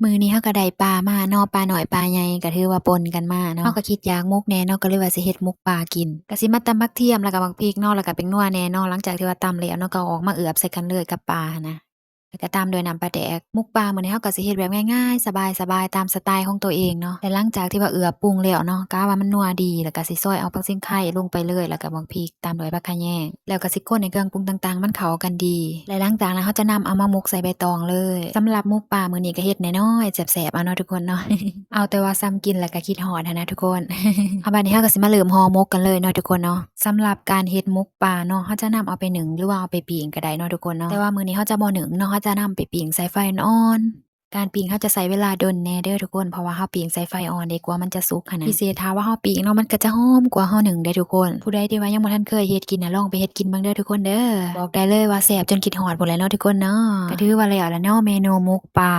ມື້ນີ້ເຮົາກໍໄດ້ປາມາເນາະ ປານ້ອຍປາໃຫຍ່ກໍຖືວ່າປົນກັນມາເນາະ. ເຮົາກໍຄິດຢາກໝົກແດ່ເນາະ ກໍເລີຍວ່າຊິເຮັດໝົກປາກິນ. ກໍຊິມາຕຳບັກທຽມ ແລ້ວກໍບັກພິກເນາະ ແລ້ວກໍແປ້ງນົວແດ່ເນາະ. ຫຼັງຈາກທີ່ວ່າຕຳແລ້ວເນາະ ກໍເອົາອອກມາເອືອບໃສ່ກັນເລີຍກັບປາຫັ້ນນະ ແລ້ວກໍຕາມດ້ວຍນ້ຳປາແດກ. ໝົກປາມື້ນີ້ເຮົາກໍຊິເຮັດແບບງ່າຍໆ ສະບາຍໆ ຕາມສະໄຕຂອງຕົວເອງເນາະ. ແລະ ຫຼັງຈາກທີ່ວ່າເອືອບປຸງແລ້ວເນາະ ກະວ່າມັນນົວດີ ແລ້ວກໍຊິຊອຍເອົາຜັກຊິງໄຄລົງໄປເລີຍ ແລ້ວກໍບັກພິກ ຕາມດ້ວຍຜັກຂະແຍງ ແລ້ວກໍຊິຄົນໃຫ້ເຄື່ອງປຸງຕ່າງໆມັນເຂົ້າກັນດີ ແລະ ຫຼັງຈາກນັ້ນເຮົາຈະນຳເອົາມາໝົກໃສ່ໃບຕອງເລີຍ. ສຳລັບໝົກປາມື້ນີ້ກໍເຮັດນ້ອຍໆ ແຊບໆ ເອົາເນາະທຸກຄົນເນາະ ເອົາແຕ່ວ່າສ່ຳກິນແລ້ວກໍຄິດຮອດຫັ້ນນະທຸກຄົນ. ເອົາ ບາດນີ້ເຮົາກໍຊິມາເລີ່ມຫໍ່ໝົກກັນເລີຍເນາະທຸກຄົນເນາະ. ສຳລັບການເຮັດໝົກປາເນາະ ເຮົາຈະນຳເອົາໄປໜຶ້ງ ຫຼືວ່າເອົາໄປປີ້ງກໍໄດ້ເນາະທຸກຄົນເນາະ. ແຕ່ວ່າມື້ນີ້ເຮົາຈະບໍ່ໜຶ້ງເນາະ ເຮົາຈະນຳໄປປີ້ງໃສ່ໄຟອ່ອນໆ. ການປີ້ງເຮົາຈະໃຊ້ເວລາດົນແດ່ເດີທຸກຄົນ ເພາະວ່າເຮົາປີ້ງໃສ່ໄຟອ່ອນເດ ກວ່າມັນຈະສຸກຫັ້ນນະ. ພິເສດຖ້າວ່າເຮົາປີ້ງເນາະ ມັນກໍຈະຫອມກວ່າເຮົາໜຶ້ງເດ້ທຸກຄົນ. ຜູ້ໃດທີ່ວ່າຍັງບໍ່ທັນເຄີຍເຮັດກິນນະ ລອງໄປເຮັດກິນເບິ່ງເດີທຸກຄົນເດີ. ບອກໄດ້ເລີຍວ່າແຊບຈົນຄິດຮອດພຸ້ນແຫຼະເນາະທຸກຄົນເນາະ. ກໍຖືວ່າແລ້ວລະເນາະ ເມນູໝົກປາ.